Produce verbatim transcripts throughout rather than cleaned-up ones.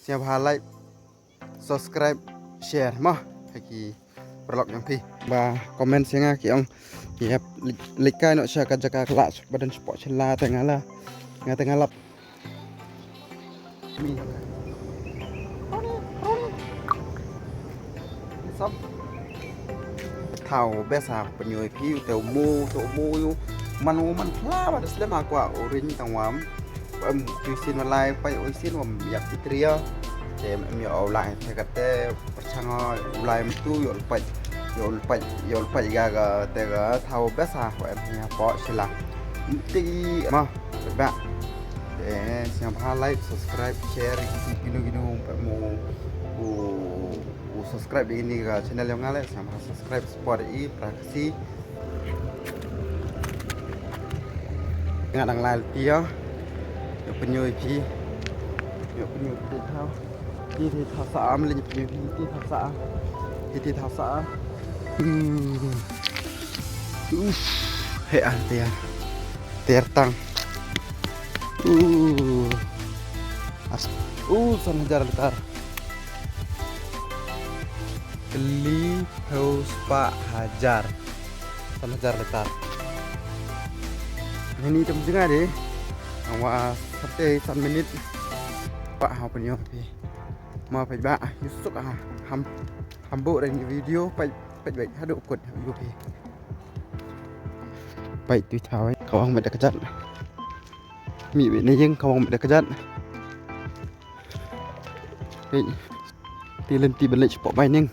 Sngewbha like, subscribe, share mo ha ki paralok jong phi. Ba comment sha nga ki ong ïa leit kai noh sha ka jaka ka lah ba don spot sha la te nga la nga te nga lap. Thaw best ha pynïoh phi te u mo te u mo yu man u man phla ba da slem ha kwah u ring tang wam. Em, tu sin wa lai pai oi sin wam yak pitria. Te em ïoh u lai te ka te pyrchang u lai mtu ïoh u pai ïoh u pai ïoh u pai ga ga te ga thaw best ha wa em ïa po sila. Ti ma ba. Te sngewbha like, subscribe, share, kino kino pa mo u u subscribe ïa ini ga channel yong nga le sngewbha subscribe support i pra kasi. Nga dang lai ti ïa. Ïa pynïoh ïa phi. Ïa pynïoh ti thaw. Ti ti thaw sa am le pynïoh ti ti thaw sa. Ti ti thaw sa. Uf, he an tiar. Tiar tang. Uh. As, uh, san hajar litar. Keli phew spah hajar. San hajar litar. Ini tem jngai de. Wa sate san minit. Pa ha pynïoh phi. Ma phi ba yusuk ha ham ham bo dang video pa pa ba hadu kut yu phi. Pa tu thaw ka wang met da kjat. Mi be ne jing ka wang met da kjat. Hei. Ti lynti ban leit shapoh baining.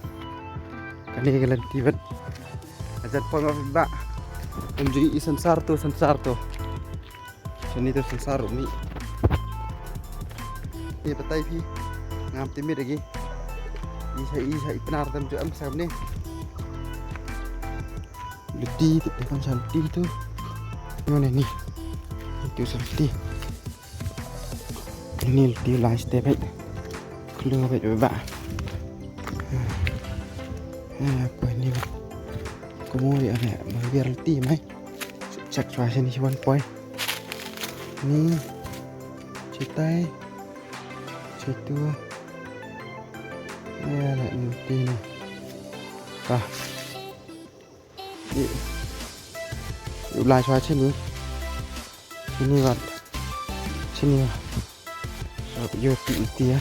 Kane ka lynti ban. Ajan pon ma ba. Em ju i sansar tu sansar tu. Sini tu sansar umi. Ni batai phi. Ngam timit lagi. Isa isa ipnar tam ju am sam ni. Lynti tu kan shanti tu. Mana ni? Itu shanti. Ini lynti lai step eh. Klur eh ba. Eh, apa ini? Kamu dia ada biar lynti mai. Check suara sini si one point. Ni. Cetai. Situ. Ya, nak lynti ni. Bah. Ïa u lai shuwa shini. Shini wat. Shini wat. Ïoh ti iti ïa.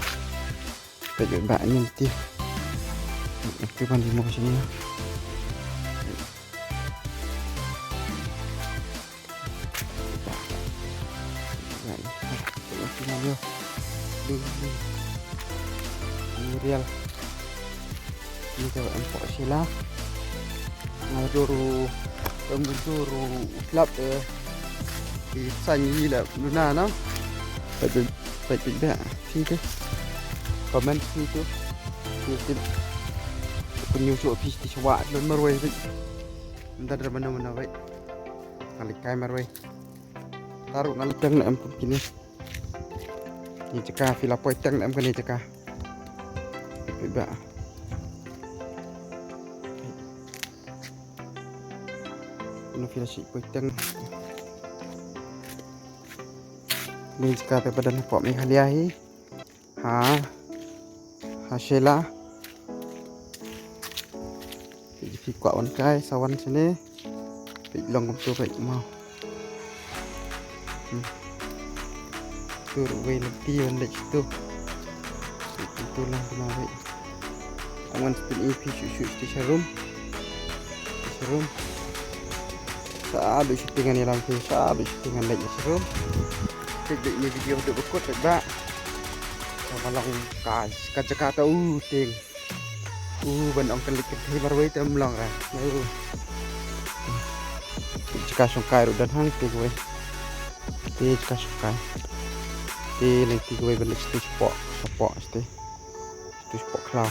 Peit ba ngin ti. Iti ban di mo shini ïa. Ni real. Ni ka em pok sila. Nga dur em dur slap eh. Di san yi la luna na. Peit peit peit ba. Sini tu. Comment sini tu. Ni tip. Pynyu shu pis ti shuwa lun marwei peit. Ntar mana mana peit. Kali kai marwei. Taruh na lutang na em pun kini. Ni jaka phi la poi tang na em kani jaka. Phi ba. Ni phi la shi poi tang. Ni jaka te padan pok Meghalaya hi. Ha. Ha Sheila. Phi kwah wan kai sa wan sini. Phi long kumtu phi mau. Hmm. Tu ruh wei lynti wan leit tu. Phi tu lang kena wei. Ang wan sini phi shu shu shu sharum. Sharum. Sa bit shooting ngan ïalam phi, sa bit shooting ngan leit sharum. Phi bit ni video tu bakut ba. Sa ba long ka ka jaka ta u ting. U ban ong ka leit kynthei marwei te ym long ra. U. Jaka shongkai ruh don hang te kawei. Te jaka shongkai. Te lynti kawei ban leit stage pok, pok stage. Stage pok khlaw.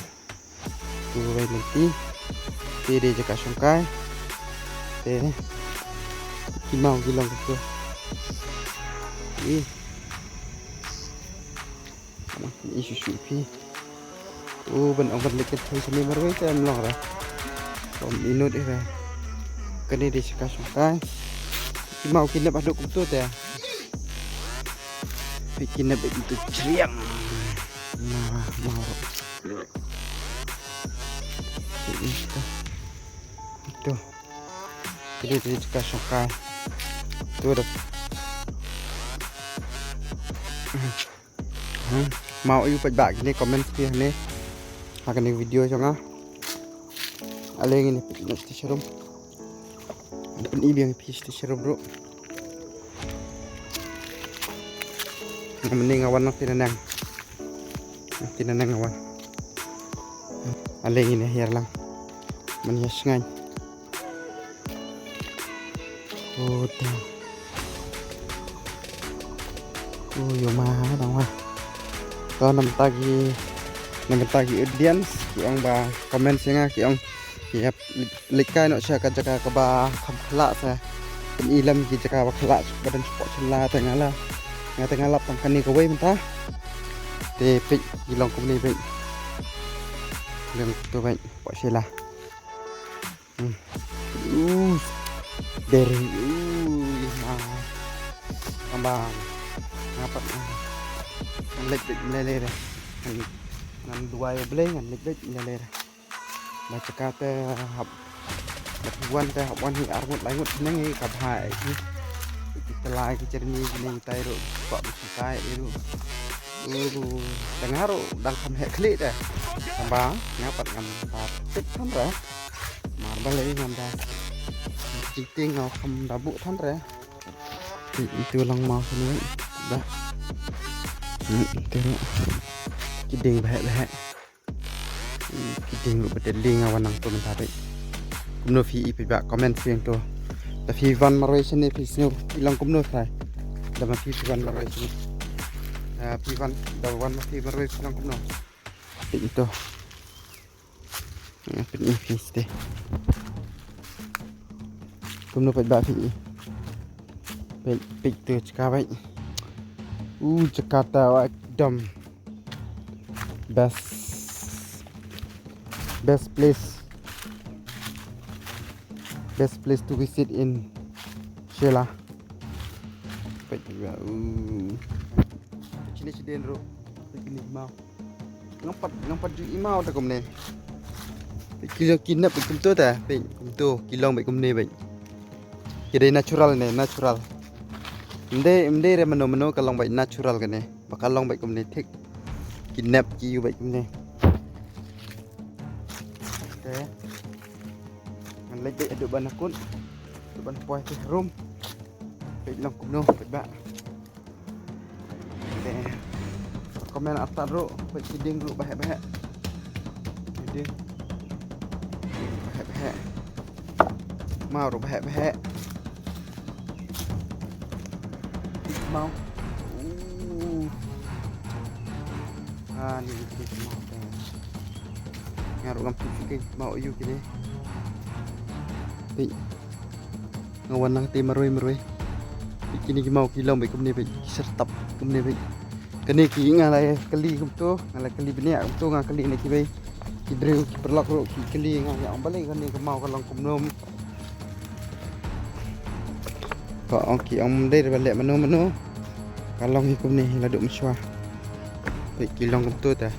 Tu kawei lynti. Te de jaka shongkai. Te ki maw ki long kumtu. Ih. Ïa shu shu phi. U ban ong ban leit kynthei shane marwei te ym long ra. Kom inut ïa re. Kane de shaka shongkai. Ki maw ki nep haduh kumtu te. Phi ki nep kumtu chriang. Nah, Mau. Ito. Ito. Ito, ito, ito ka shongkai. Ito da. Hmm. Mau ïoh pat ba kine comment phi ne. Ha kane video jong nga. Ale ngin ïa pynïaid sharum. Pynïaid biang phi sharum ruh. Mynne nga wan nangta naneng. Nangta naneng nga wan. Ale ngin ïa hiar lang. Mynne ïa sngewbha. Oh, dang. Oh, ïoh ma dang wa. To namta ki, namta ki audience ki ong ba comment sha nga ki ong ki ap leit kai noh sha ka jaka kaba kham khlah sa. Pynïaid lem ki jaka ba khlah ba don spot sha la te nga la. Nga te nga lap tang kane kawei mynta. Te peit ki long kumne peit. Long to peit. Pok sha la. Hmm. Uh, deri, uh, ïa ma. Kamba. Nga pat, uh, ngan leit beit lele re. Ngan, ngan duwai U Blei ngan leit beit lele re. Ba jaka te hap, ba ki wan te hap wan hi ar ngut lai ngut neng hi ka bha hi. Ki tela ki jerni ki neng tai ruh, ba ki tai ruh. Uh, dang haru, dang kham heh khlieh te. Kamba, nga pat ngam pat tip than re. Mar balei ngam da. Ting ting ngam kham da buh than re. Ti itu lang mau sini da. Hmm, itu. Ki ding bhek bhek. Hmm, ki ding ruh bad li nga wan nang tu mynta dei. Kumno phi i phi ba comment phi tu. Da phi wan marwei sini phi sini i long kumno sai. Da ma phi phi wan marwei sini. Da phi wan da wan ma phi marwei phi long kumno. Ti itu. Nga pynïaid phi sdang. Kumno pat ba phi. Peit, peit tu jaka peit. U jaka ta wa ekdom best, best place, best place to visit in Shella. Peit ba u. Chini chidin ro. Peit ni mau. Ngam pat, ngam pat ju i mau ta kumne. Ki long ki nep kumto ta, peit kumto, ki long beit kumne beit. Ki dei natural ne, natural. Ym dei, ym dei re mano mano ka long beit natural kane. Ba ka long beit kumne thik. Ki nep ki ïoh beit kumne. Te. Ngan leit beit haduh ban kut. Haduh ban poi te harum. Peit long kumno, peit ba. Te. Comment artat ruh, peit ki ding ruh bahek bahek. Ki ding. Bahek bahek. Mau ruh bahek bahek. Mau. Uh. Ah, ni ki ding mau. Nga ruh ngam tip ki mau ïoh kine. Peit. Nga wan nangta marwei marwei. Peit kine ki mau ki long beit kumne beit, ki syrtap kumne beit. Kane ki nga la kylli kumto, nga la kylli bniah kumto, nga kylli na kiwei ki briew ki paralok ruh ki kylli nga, ïa ong balei kane ka mau ka long kumno. Ka ong ki ong ym dei re ba leh mano mano. Ka long hi kumne hi la duh mynshuwa. Peit ki long kumto ta.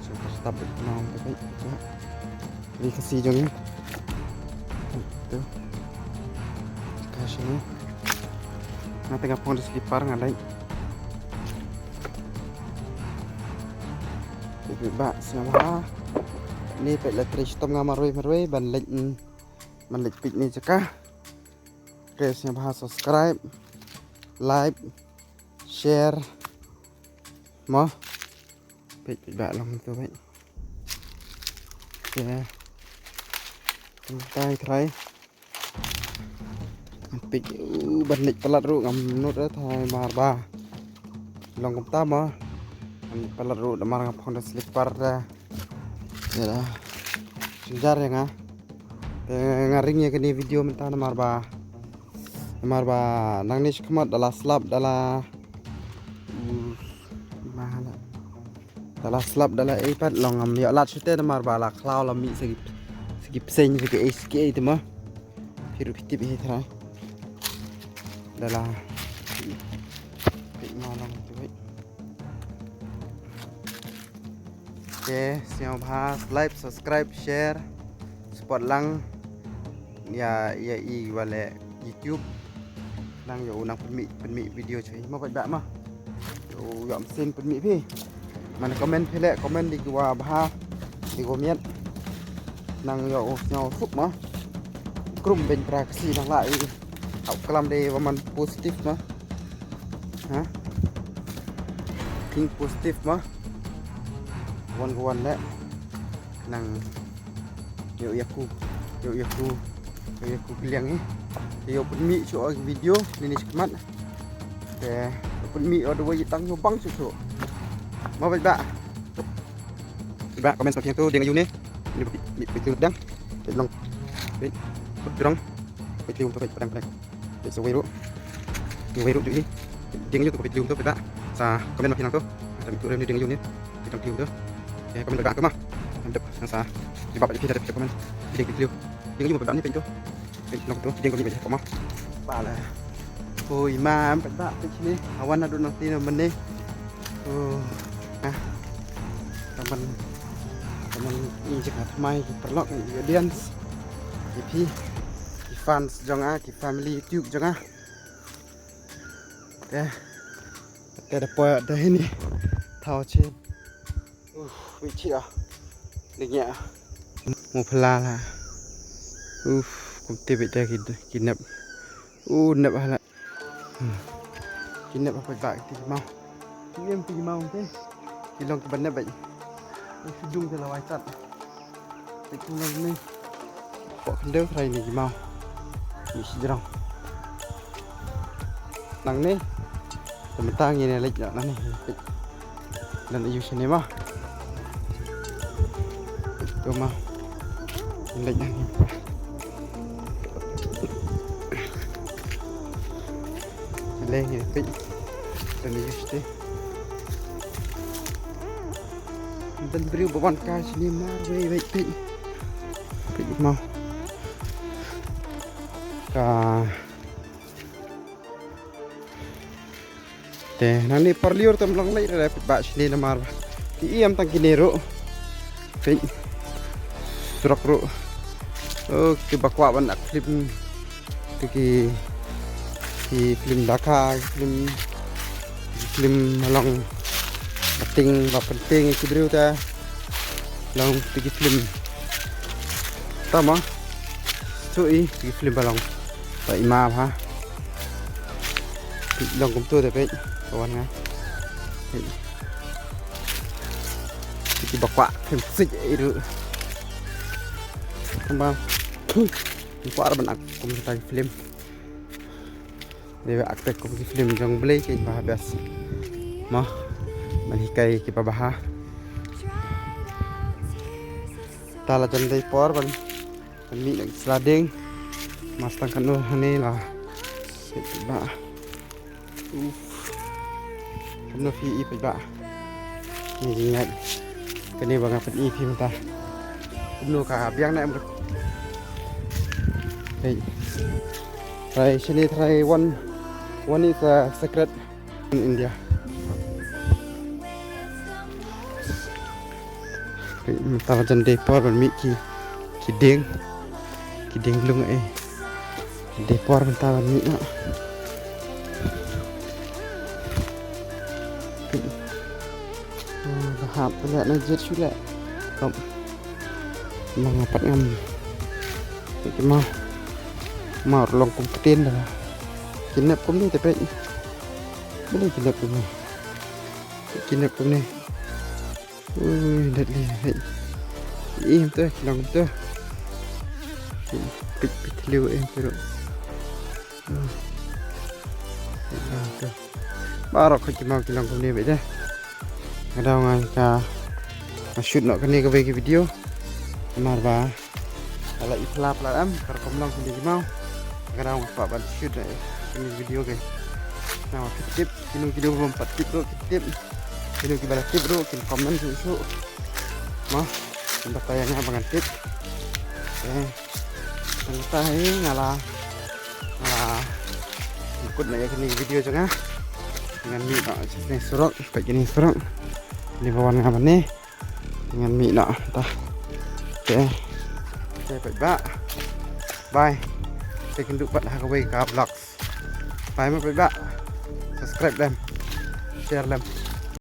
So ka syrtap beit ka mau ta peit. Ri Khasi jong ngi. Tu. Ka shano. Nga te nga phong da slipper nga leit. Te ba sngewbha. Ni peit la trei shitom nga marwei marwei ban leit, mm, ban leit peit ni jaka. Te sngewbha subscribe, like, share. Mo. Peit, peit ba long tu peit. Te. Kumta hi trai. Peit, u, ban leit palat ruh ngam nud re trai mar ba. Long kumta mo. Ban palat ruh da mar nga phong da slipper re. Ïa da. Jynjar ïa nga. Te nga ring ïa kane video mynta namar ba. Namar ba nangne shakhmat da la slap da la. U, ma la. Da la slap da la ei pat long ngam ïoh lad shuh te namar ba la khlaw la mih sa ki, sa ki bseiñ sa ki ei sa ki ei te mo. Phi ruh phi tip hi trai. Da la. Peit ma long te wei. Te sngewbha like, subscribe, share, support lang ïa, ïa i wa leh YouTube. Nang ïa u nang pynmih, pynmih video choi. Mo paidbah mo. Ïa u ïa u mynsiem pynmih phi. Man comment phi leh, comment dei ki wa bha, dei ki wa miat. Nang ïa u sngewsuk mo. Krum beiñ pra Khasi nang lah i. Hap klam dei wa man positive mo. Ha? Think positive mo. Wan ko wan leh. Nang ïoh ïa ku, ïoh ïa ku, ïoh ïa ku kylliang i. Ïoh pynmih shuh ïa ki video nini shikmat. Te pynmih ïa dawai tang ïoh bang shuh shuh. Mo paidbah. Paidbah comment sa thiang tu ding ayu ni. Ni pynmih pynmih dang. Pynlong. Pynlong. Pynlong tu pynlong. Peit sa wei ruh. Wei ruh ju i. Ding ayu tu peit lium tu peit ba. Sa comment ma phi nang tu. Sa tu ni ding ayu ni. Peit lium tu. Eh, comment ba ka ma. Em dep sa. Di ba peit phi da peit comment. Ding peit lium. Ding ayu peit ba ni peit tu. Peit nong tu ding ko ni peit ko ma. Ba la. Oi mam peit ba peit sini. Awan adu nang tino mene. Oh. Ah. Taman. Taman i jaka tmai ki paralok ki audience. Ki phi. Ki fans jong nga, ki family YouTube jong nga. Te, te da poi da hini. Thaw chin. Uf, bit chi ah. Ding ïa. Mo phala la. Uf, kumte bit da ki, ki nep. U nep hala. Hmm. Ki nep ha paidbah ki mau. Ki em ki mau te. Ki long ki ban nep bait. Uf, shu dung te la wai tat. Te ki long ni. Pok khyndew trai ni ki mau. Ni shi jrong. Nang ni. Te mynta ngin leit noh nang ni. Leit. Leit ayu shane ma. Leit tu ma. Leit nang ni. Leit ngi peit. Leit ayu shane. Don briew ba wan kai shane marwei wei peit. Peit ma. Ka Te nangne por liur te ym long lei re peit ba shane namar ba ki ïam tang kine ruh. Peit surok ruh. Oh, kiba kwah ban ak film. Te ki, ki film Dhaka, ki film, ki film ba long ba ting, ba pynting ki briew te. Long te ki film. Tama. Shu i te ki film ba long. Ba i map ha. Long kumtu te peit. Ka wan nga. Peit. Te kiba kwah film sik i ruh. Tama. Ki kwah ban ak kumta ki film. Dei ba ak te kum ki film jong Blei kein ba best. Mo. Ban hikai kiba bha. Te la jan dei por ban, ban mih na ki sla dieng. Mas tang kano hangne la. Peit ba. Uf. Kano phi i peit ba. Ni jingïaid. Kane ba nga pyni phi mynta. Kumno ka biang ne em. Hei. Try shane try one. One is a secret in India. Hei, mynta jan dei por ban mih ki, ki dieng. Ki dieng lung eh. Dei por mynta ban mih noh. Oh, da hap leh na jied shu leh. Kom. Ma nga pat ngam. Peit ma. Ma ruh long kum ktien da. Ki nep kumne te peit. Balei ki nep kumne. Ki nep kumne. Ui, dat li, hei. Ih, tu, ki long tu. Pit, pit, liu, eh, tu. Hmm. Hei, long tu. Baroh ki mau ki long kumne beit de. Nga daw nga ka, nga shoot noh kane kawei ka video. Namar ba Ala i pla pla em, ka rukom long kine ki mau. Ka dang pat ban shoot na kine ki video ke. Na wa tip, kino kino bym pat tip ruh ki tip. Kino kiba la tip ruh kin comment shuh shuh. Mo, kin batai ïa nga ba ngan tip. Eh, tang ta hi nga la, nga la kut na ïa kine ki video jong nga. Ngan mih ba kine surok, ba kine surok. Ni ba wan nga ba ne. Ngan mih noh ta. Te, te paidbah, bye. Te kynduh pat ha kawei ka vlog. Bye mo paidbah. Subscribe lem, share lem.